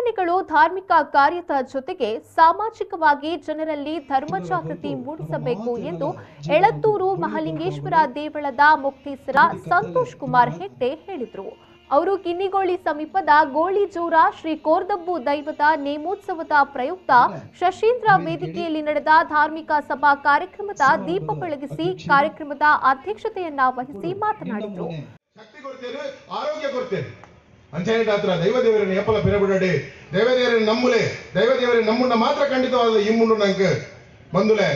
ಸಂಘಟನೆಗಳು ಧಾರ್ಮಿಕ ಕಾರ್ಯದ ಜೊತೆಗೆ ಸಾಮಾಜಿಕವಾಗಿ ಜನರಲ್ಲಿ ಧರ್ಮ ಜಾಗೃತಿ ಮೂಡಿಸಬೇಕು ಎಂದು ಎಳತ್ತೂರು ಮಹಾಲಿಂಗೇಶ್ವರ ದೇವಳದ ಮುಕ್ತೇಸರ ಸಂತೋಷ್ ಕುಮಾರ್ ಹೆಗ್ಡೆ ಹೇಳಿದರು. ಅವರು ಕಿನ್ನಿಗೋಳಿ ಸಮೀಪದ ಗೋಳಿಜೋರ ಶ್ರೀ ಕೋರ್ದಬ್ಬು ದೈವದ ನೇಮೋತ್ಸವದ ಪ್ರಯುಕ್ತ ಶಶೀಂದ್ರ ವೇದಿಕೆಯಲ್ಲಿ ನಡೆದ ಧಾರ್ಮಿಕ ಸಭಾ ಕಾರ್ಯಕ್ರಮದ ದೀಪ ಬೆಳಗಿಸಿ ಕಾರ್ಯಕ್ರಮದ ಅಧ್ಯಕ್ಷತೆಯನ್ನ ವಹಿಸಿ ಮಾತನಾಡಿದರು. ಆರೋಗ್ಯ ಕೊಡ್ತೇನೆ ಅಂಚೆನೇಟಾತ್ರ ದೈವದೇವರನ್ನು ಎಪ್ಪಲ ಪಿರಬಿಡಡಿ, ದೈವದೇವರನ್ನು ನಂಬುಲೆ, ದೈವದೇವರನ್ನು ನಮ್ಮನ್ನ ಮಾತ್ರ ಖಂಡಿತವಾದ ಈ ಮುಂಡು ನಂಗೆ ಬಂದುಲೆ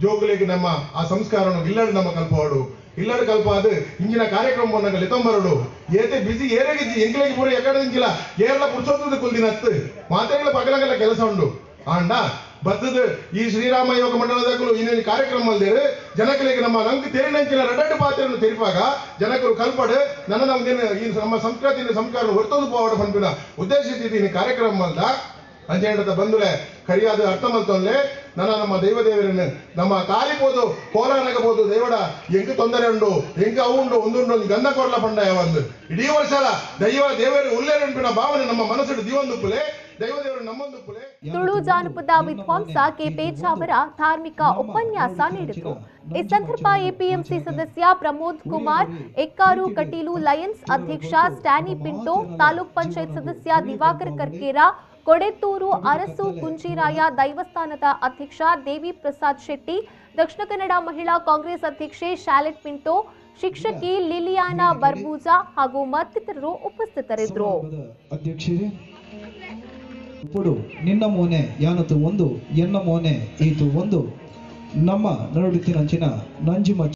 ಜೋಗುಲೆಗೆ ನಮ್ಮ ಆ ಸಂಸ್ಕಾರವನ್ನು ಇಲ್ಲಡು ನಮ್ಮ ಕಲ್ಪವಾಡು ಇಲ್ಲಡು ಕಲ್ಪ ಅದು ಇಂಜಿನ ಕಾರ್ಯಕ್ರಮ ನಂಗೆ ಲೆತೊಂಬರಡು ಏತೆ ಬಿಸಿ ಏರೆಗಿಜ್ಜಿ ಎಂಕ್ಲೆಗೆ ಪೂರ ಎಕಡೆ ಇಂಚಿಲ್ಲ ಏರ್ಲ ಪುರುಷೋತ್ತದ ಕುಲ್ದಿನತ್ತು ಮಾತೆಗಳ ಪಗಲಗೆಲ್ಲ ಕೆಲಸ ಉಂಡು. ಆಂಡ ಬತ್ತದ ಈ ಶ್ರೀರಾಮ ಯೋಗ ಮಂಡಲದಾಗಲೂ ಇನ್ನೇನು ಕಾರ್ಯಕ್ರಮ ಅಲ್ದೇರು ಜನಕಲಿಗೆ ನಮ್ಮ ನಂಗೆ ತೆರಿನಂಚಿನ ರಡ್ಡು ಪಾತ್ರೆಯನ್ನು ತೆರಿಪಾಗ ಜನಕರು ಕಲ್ಪಡು ನನ್ನ ನಮ್ದೇನು ಈ ನಮ್ಮ ಸಂಸ್ಕೃತಿಯ ಸಂಸ್ಕಾರ ಹೊರ್ತೊಂದು ಪೋವಾಡ ಪನ್ಪಿನ ಉದ್ದೇಶಿಸಿದ್ದೀನಿ ಕಾರ್ಯಕ್ರಮ ಅಲ್ದ ಅಂಚೆಂಡದ ಬಂದುಲೆ ಕರಿಯಾದ ಅರ್ಥ ಮಲ್ತೊಂದೆ ನನ್ನ ನಮ್ಮ ದೈವದೇವರನ್ನು ನಮ್ಮ ಕಾಲಿಬೋದು ಕೋಲಾನಗಬಹುದು ದೈವಡ ಎಂಕ್ ತೊಂದರೆ ಉಂಡು ಎಂಕ್ ಅವು ಉಂಡು ಒಂದುಂಡು ಒಂದು ಗಂಧ ಕೊರ್ಲ ಪಂಡಾಯ ಒಂದು ಇಡೀ ವರ್ಷ ದೈವ ದೇವರು ಉಲ್ಲೇರುಂಪಿನ ಭಾವನೆ ನಮ್ಮ ಮನಸ್ಸು ದೀವೊಂದುಪ್ಪುಲೆ ದೈವದೇವರು ನಮ್ಮೊಂದುಪ್ಪುಲೆ. ತುಳು ಜಾನಪದ ವಿದ್ವಾಂಸ ಕೆ ಪೇಜಾವರ ಧಾರ್ಮಿಕ ಉಪನ್ಯಾಸ ನೀಡಿದರು. ಈ ಸಂದರ್ಭ ಎಪಿಎಂಸಿ ಸದಸ್ಯ ಪ್ರಮೋದ್ ಕುಮಾರ್, ಎಕ್ಕಾರು ಕಟೀಲು ಲಯನ್ಸ್ ಅಧ್ಯಕ್ಷ ಸ್ಟ್ಯಾನಿ ಪಿಂಟೋ, ತಾಲೂಕ್ ಪಂಚಾಯತ್ ಸದಸ್ಯ ದಿವಾಕರ್ ಕರ್ಕೇರ, ಕೊಡೆತ್ತೂರು ಅರಸು ಕುಂಜಿರಾಯ ದೈವಸ್ಥಾನದ ಅಧ್ಯಕ್ಷ ದೇವಿ ಪ್ರಸಾದ್ ಶೆಟ್ಟಿ, ದಕ್ಷಿಣ ಕನ್ನಡ ಮಹಿಳಾ ಕಾಂಗ್ರೆಸ್ ಅಧ್ಯಕ್ಷೆ ಶಾಲೆಟ್ ಪಿಂಟೋ, ಶಿಕ್ಷಕಿ ಲಿಲಿಯಾನಾ ಬರ್ಬೂಜಾ ಹಾಗೂ ಮತ್ತಿತರರು ಉಪಸ್ಥಿತರಿದ್ದರು. ನಿನ್ನ ಮೋನೆ ಯಾನತು ಒಂದು ಎನ್ನ ಮೋನೆ ಈತು ಒಂದು ನಮ್ಮ ನಡುತ್ತಿನಂಚಿನ ನಂಜಿ.